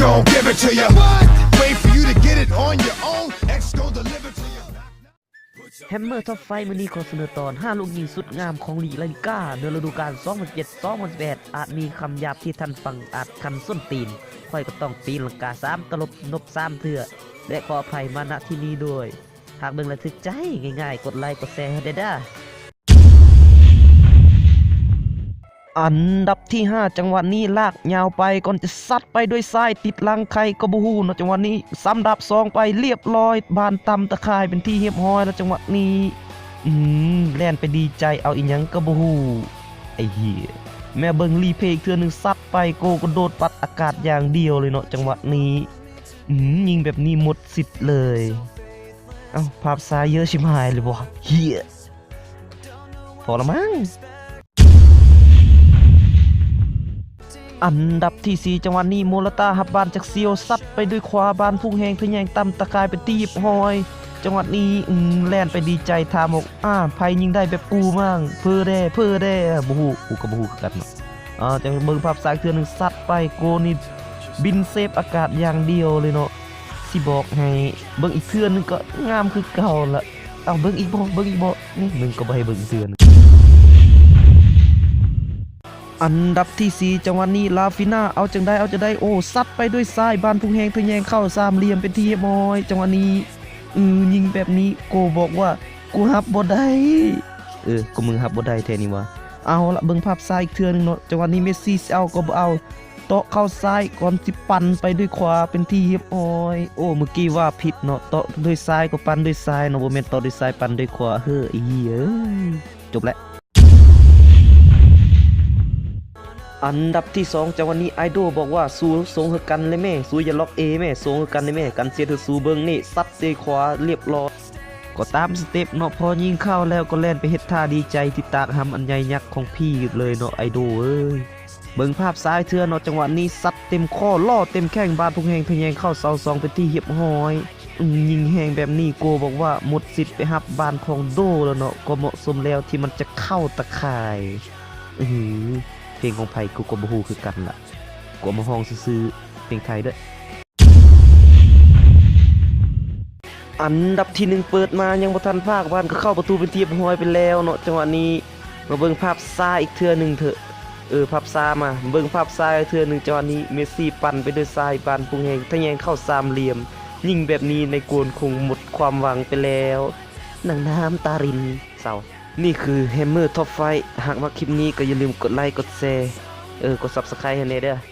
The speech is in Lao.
Gon' give it to you. Wait for you to get it on your own. X gon' deliver to you. ແຮມເມີທັອບໄຟມື້ນີ້ຂໍສະເໜີຕອນ ຫ້າລູກຍິງສຸດງາມຂອງລີກລາລິກາເມື່ອລະດູການສອງພັນເຈັດ ສອງພັນສິບແປດ ອາດມີຄຳຫຍາບທີ່ທ່ານຟັງອາດຄັນສົ້ນຕີນ. ຂ້ອຍກໍຕ້ອງຕີລັງກາສາມຕະຫຼົບນົບສາມເທື່ອ ແລະ ຂໍອະໄພມາ ນະ ທີ່ນີ້ດ້ວຍ. ຫາກເບິ່ງແລ້ວຖືກໃຈ ງ່າຍໆ ກົດໄລກົດແຊໃຫ້ແດ່ເດີ້. ອັນດັບທີຫ້າ ຈັງຫວະນີ້ລາກຍາວໄປ ກ່ອນຈະຊັດໄປດ້ວຍຊ້າຍ ຕິດຫຼັງໃຜກໍບໍ່ຮູ້ເນາະ. ຈັງຫວະນີ້ສຳດັບສອງໄປລຽບລ້ອຍ ບານຕຳຕະຂ່າຍເປັນທີ່ຮຽບຮ້ອຍແລ້ວ. ຈັງຫວະນີ້ ອືມ ແລ່ນໄປດີໃຈເອົາອີ່ຫຍັງກໍບໍ່ຮູ້ ໄອ້ເຫຍ. ແມ່ເບິ່ງຣີເພອີກເທື່ອໜຶ່ງ ຊັດໄປ ໂກກະໂດດປັດອາກາດຢ່າງດຽວເລີຍເນາະ. ຈັງຫວະນີ້ ອືມ ຍິງແບບນີ້ໝົດສິດເລີຍ. ເອົ້າ ພາບຊ້າເຢີະຊິບຫາຍເລີຍບໍ່? ເຫຍ ພໍລະມັງ. ອັນດັບທີສີ່ ຈັງຫວະນີ້ໂມລາຕາຮັບບານຈາກຊີໂອ ຊັດໄປດ້ວຍຂວາ ບານພຸ່ງແຮງທະແຍງຕຳຕະຂ່າຍເປັນທີ່ຮຽບຮ້ອຍ. ຈັງຫວະນີ້ ອືມ ແລ່ນໄປດີໃຈ ຖາມອອກ ອາ ໃຜຍິງໄດ້ແບບກູມັ້ງ? ເພີແດ່ ເພີແດ່ ບໍ່ຮູ້ ກູກໍບໍ່ຮູ້ຄືກັນເນາະ. ອ່າ ຈັ່ງເບິ່ງພາບຊ້າຍເທື່ອໜຶ່ງ ຊັດໄປ ໂກນີ້ບິນເຊບອາກາດຢ່າງດຽວເລີຍເນາະ. ຊິບອກໃຫ້ເບິ່ງອີກເທື່ອໜຶ່ງກໍງາມຄືເກົ່າລະ. ເອົາ ເບິ່ງອີກບໍ່? ເບິ່ງອີກບໍ່? ອືມ ມັນກໍບໍ່ໃຫ້ເບິ່ງເທື່ອໜຶ່ງ. ອັນດັບທີສີ່ ຈັງຫວະນີ້ລາຟີນາ ເອົາຈັ່ງໃດ ເອົາຈັ່ງໃດ ໂອ້ ຊັດໄປດ້ວຍຊ້າຍ ບານພຸ່ງແຮງທະແຍງເຂົ້າສາມຫຼ່ຽມເປັນທີ່ຮຽບຮ້ອຍ. ຈັງຫວະນີ້ ອື ຍິງແບບນີ້ ໂກບອກວ່າ ກູຮັບບໍ່ໄດ້. ເອີ ກໍມຶງຮັບບໍ່ໄດ້ແທ້ນີ້ຫວາ. ເອົາລະ ເບິ່ງພາບຊ້າຍອີກເທື່ອໜຶ່ງເນາະ. ຈັງຫວະນີ້ເມຊີຊິເອົາກໍບໍ່ເອົາ ເຕາະເຂົ້າຊ້າຍ ກ່ອນຊິປັ່ນໄປດ້ວຍຂວາເປັນທີ່ຮຽບຮ້ອຍ. ໂອ້ ມື້ກີ້ວ່າຜິດເນາະ ເຕາະດ້ວຍຊ້າຍກໍປັ່ນດ້ວຍຊ້າຍເນາະ ບໍ່ແມ່ນເຕາະດ້ວຍຊ້າຍປັ່ນດ້ວຍຂວາ. ເຮີ້ ອີເອີຍ ຈົບແລ້ວ. ອັນດັບທີສອງ ຈັງຫວະນີ້ໄອໂດບອກວ່າ ສູສົ່ງໃຫ້ກັນເລີຍແມ້ ສູຢ່າລັອກເອແມ້ ສົ່ງໃຫ້ກັນເລີຍແມ້ ກັນເສຍເທື່ອສູເບິ່ງນີ້ ຊັດເສຍຂວາລຽບຮ້ອຍ. ກໍຕາມສະເຕັບເນາະ ພໍຍິງເຂົ້າແລ້ວກໍແລ່ນໄປເຮັດທ່າດີໃຈທີ່ຕາກຮຳອັນໃຫຍ່ຍັກຂອງພີ່ເລີຍເນາະ ໄອໂດເອີຍ. ເບິ່ງພາບຊ້າຍເທື່ອເນາະ ຈັງຫວະນີ້ຊັດເຕັມຂໍ້ ລໍ້ເຕັມແຂ້ງ ບານພຸ່ງແຮງທະແຍງເຂົ້າເສົາສອງເປັນທີ່ຮຽບຮ້ອຍ. ອືມ ຍິງແຮງແບບນີ້ ໂກບອກວ່າໝົດສິດໄປຮັບບານຂອງໂດແລ້ວເນາະ ກໍເໝາະສົມແລ້ວທີ່ມັນຈະເຂົ້າຕາຂ່າຍ. ອື ເພງຂອງໃຜ ກູກໍບໍ່ຮູ້ຄືກັນລະ ກູເອົາມາຮ້ອງຊື່ໆ ເພງໄທເດີ້. ອັນດັບທີໜຶ່ງ ເປີດມາຍັງບໍ່ທັນພາກ ບານກໍເຂົ້າປະຕູເປັນທີ່ຮຽບຮ້ອຍໄປແລ້ວເນາະ. ຈັງຫວະນີ້ມາເບິ່ງພາບຊ້າອີກເທື່ອໜຶ່ງເຖາະ. ເອີ ພາບຊ້າ ມາເບິ່ງພາບຊ້າອີກເທື່ອໜຶ່ງ. ຈັງຫວະນີ້ເມຊີປັ່ນໄປດ້ວຍຊ້າຍ ບານພຸ່ງແຮງທະແຍງເຂົ້າສາມຫຼ່ຽມ ຍິງແບບນີ້ນາຍກວນຄົງໝົດຄວາມຫວັງໄປແລ້ວ ນາງນ້ຳຕາລິນເສົ້າ. ນີ້ຄືແຮມເມີທັອບໄຟ. ຫາກມັກຄລິບນີ້ກໍຢ່າລືມກົດໄລກົດແຊ ເອີ ກົດຊັບສະໄຄຣບ໌ໃຫ້ແດ່ເດີ້.